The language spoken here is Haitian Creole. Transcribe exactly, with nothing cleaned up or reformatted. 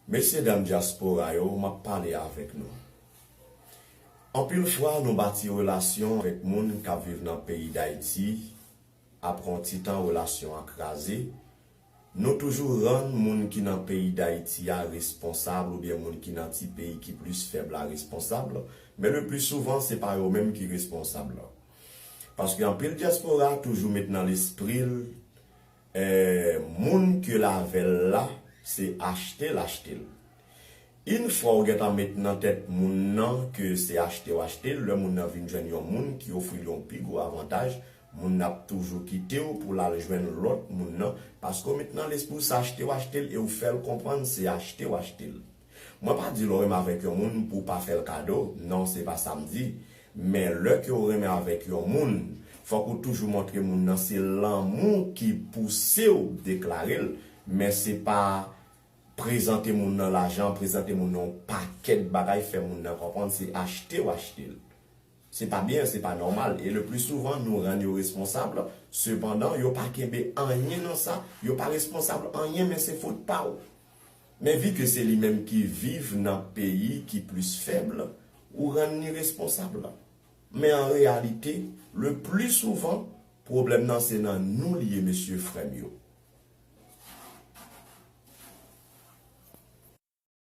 Mesye dam dyaspora yo, m ap pale avèk nou. Anpil fwa, nou bati relasyon avèk moun k ap viv nan peyi Dayiti, apre yon ti tan, relasyon an kraze. Nou toujou rann moun ki nan peyi Dayiti a responsab, oubyen moun ki nan ti peyi ki plis fèb la responsab, men le pli souvan, se pa yo menm ki responsab. Paske anpil dyaspora toujou met nan lespri l, eh, moun ke l avè l la, se achte l achte l. Yon fwa w gentan met nan tèt moun nan ke se achte w achte l, lè moun nan vin jwenn yon moun ki ofri l yon pi gwo avantaj, moun nan ap toujou kite w pou l al jwenn lòt moun nan, paske w met nan lespri w se achte w achte l e w fè l konprann se achte w achte l. Mwen pa di lè w renmen avèk yon moun pou w pa fè l kado, non, se pa sa m di. Men lè ke w renmen avèk yon moun, fòk ou toujou montre moun nan se lanmou ki pouse w deklare l, men se pa prezante moun nan lajan, prezante moun nan yon pakèt bagay, fè moun nan konprann se achte w achte l. Se pa byen, se pa nòmal. E le pli souvan, nou rann yo responsab. Sepandan, yo pa kenbe anyen nan sa. Yo pa responsab anyen, men se fot pa w. Men vi ke se li menm ki viv nan peyi ki plis fèb, ou rann li responsab. Men an reyalite, le pli souvan, pwoblèm nan se nan nou li ye, mesye, frè m yo.